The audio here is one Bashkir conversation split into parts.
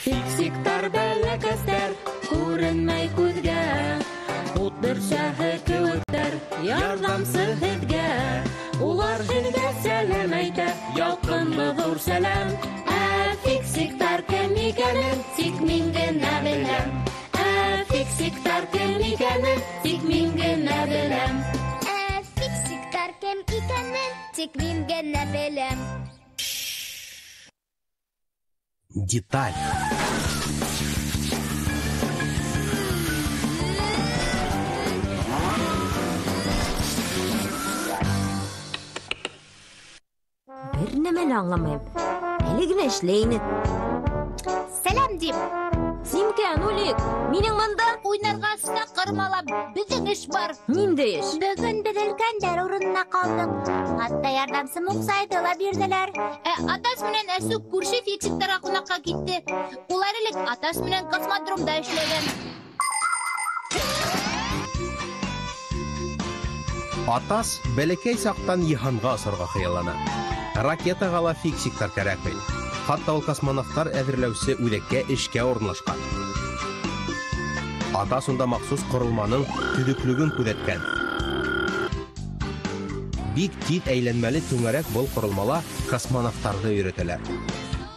Фиксиктар бәләкәстәр, күренмәй күҙгә. Ут бөрсәһе кеүектәр, ярҙамсы һеҙгә. Улар һеҙгә сәләм әйтә, ялҡынлы ҙур сәләм. Ә фиксиктар кем икәнен тик мин генә беләм. Ә фиксиктар кем икәнен тик мин генә беләм. Ә фиксиктар кем икәнен тик мин генә беләм. Деталь. Бер нәмә лә аңламайым. Әле генә эшләй ине. Сәләм дим. Симкә, Нулик, минең монда Уйнарға саҡырмалап, беҙҙең эш бар. Ниндәй эш? Бөгөн беҙ өлкәндәр урынына ҡалдыҡ. Хатта ярҙамсы Муҡсайҙы ла бирҙеләр. Ә Атас менән Әсүк күрше фиксиктарға ҡунаҡҡа китте. Улар элек Атас менән космодромда эшләгән. Атас бәләкәй саҡтан йыһанға осорға хыяллана. Ракетаға ла фиксиктар кәрәкмәй. Хатта ул космонавтар әҙерләүсе үҙәккә эшкә урынлашҡан. Атас унда махсус ҡоролманың төҙөклөгөн күҙәткән. Бик тиҙ әйләнмәле түңәрәк был ҡоролмала космонавтарҙы өйрәтәләр.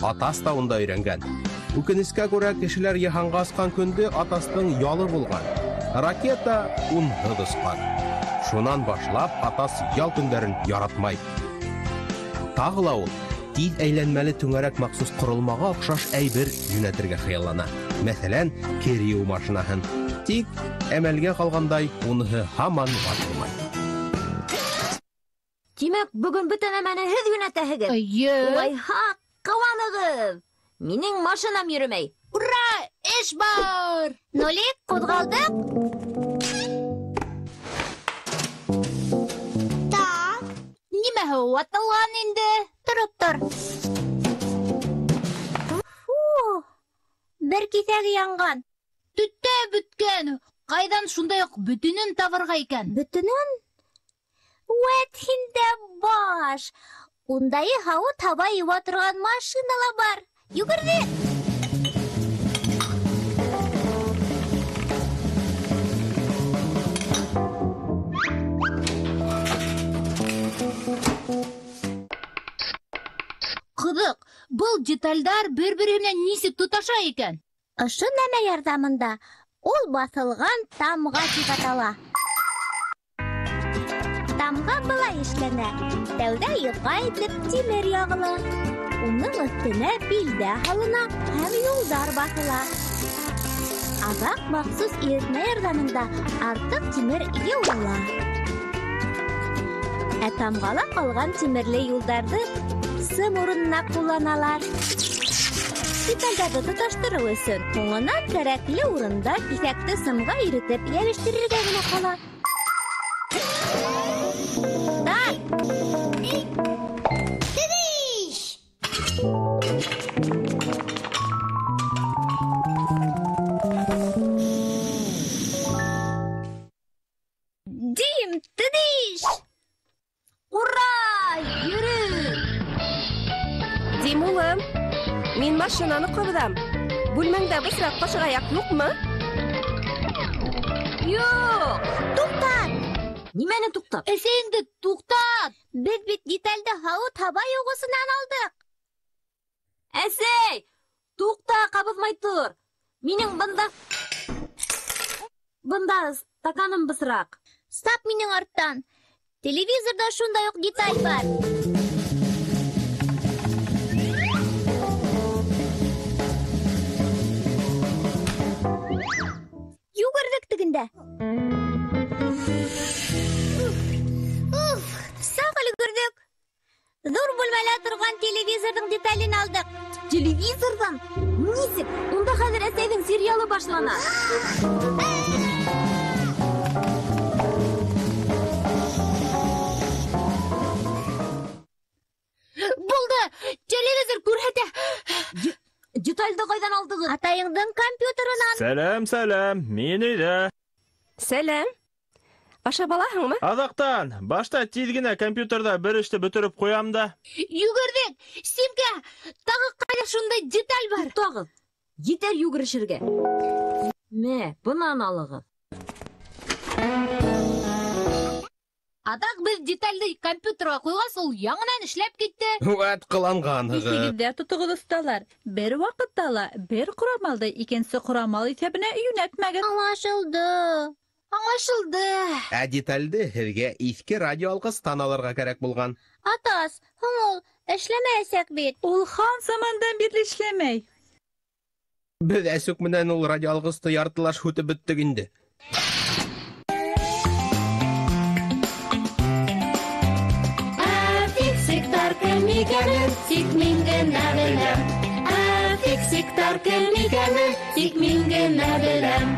Атас та унда өйрәнгән. Үкенескә күрә, кешеләр йыһанға осҡан көндө Атастың ялы булған. Ракета унһыҙ осҡан. Шунан башлап Атас ял көндәрен яратмай. Тағы ла ул тиҙ әйләнмәле түңәрәк махсус ҡоролмаға оҡшаш әйбер йүнәтергә хыяллана. Мәҫәлән, кер йыуыу машинаһын. Тик әмәлгә ҡалғандай, уныһы һаман ватылмай. Тимәк, бөгөн бөтә нәмәне һеҙ йүнәтәһегеҙ? Эйе. Улайһа, ҡыуанығыҙ! Минең машинам йөрөмәй. Ура! Эш бар! Нулик, ҡуҙғалдыҡ? Так. Нимәһе ватылған инде? Тороп тор. Фу! Бер киҫәге янған. Төттә бөткән. Ҡайҙан шундай уҡ бөтөнөн табырға икән? Бөтөнөн? Үәт һиндә баш. Ундайы һауыт-һаба йыуа торған машина ла бар. Йүгерҙек! Ҡыҙыҡ, был детальдар бер-береһе менән нисек тоташа икән? Ошо нәмә ярҙамында ул баҫылған тамға тип атала. Тамға былай эшләнә. Тәүҙә йоҡа итеп тимер яғыла. Уның өҫтөнә билдә һалына һәм юлдар баҫыла. Аҙаҡ махсус иретмә ярҙамында артыҡ тимер йыуыла. Ә тамғала ҡалған тимерле юлдарҙы сым урынына ҡулланалар. Детальдарҙы тоташтырыу өсөн һуңынан кәрәкле урында киҫәкте сымға иретеп йәбештерергә генә ҡала. Старт! Дим, тыдыш! Ура! Йөрө! Дим, улым, мин машинаны ҡабыҙам. Бүлмәңдә бысраҡ ҡашығаяҡ юҡмы? Юҡ! Туҡтат! Нимәне туҡтат? Әсәйеңде туҡтат! Беҙ бит детальде һауыт-һаба йыуғысынан алдыҡ. Әсәй! Туҡта, ҡабыҙмай тор. Минең бында стаканым бысраҡ. Сап минең арттан. Телевизорҙа шундай уҡ деталь бар. Йүгерҙек тегендә. Уф, саҡ өлгөрҙөк. Ҙур бүлмәлә торған телевизорҙың детален алдыҡ. Телевизорҙан? Нисек? Унда хәҙер әсәйҙең сериалы башлана. Булды! Телевизор күрһәтә. Детальды ҡайҙан алдығыҙ? Атайыңдың компьютерынан. Сәләм, сәләм, мин өйҙә. Сәләм. Ашап алаһыңмы? Аҙаҡтан, башта тиҙ генә компьютерҙа бер эште бөтөрөп ҡуям да. Йүгерҙек! Симка, тағы ҡайҙа шундай деталь бар? Туҡтағыҙ, етәр йүгерешергә. Мә, бынан алығыҙ. Аҙаҡ беҙ деталде компьютерға ҡуйғас, ул яңынан эшләп китте. Вәт ҡыланғанһығыҙ. Иҫегеҙҙә тотоғоҙ, оҫталар. Бер ваҡытта ла бер ҡорамалды икенсе ҡорамал иҫәбенә йүнәтмәгеҙ. Аңлашылды. Аңлашылды. Ә деталде һеҙгә иҫке радиоалғыстан алырға кәрәк булған. Атас, һуң ул эшләмәйәсәк бит. Ул хан замандан бирле эшләмәй. Беҙ Әсүк менән ул радиоалғысты яртылаш һүтеп бөттөк инде. Ә фиксиктар кем икәнен тик мин генә беләм. Ә фиксиктар кем икәнен тик мин генә беләм.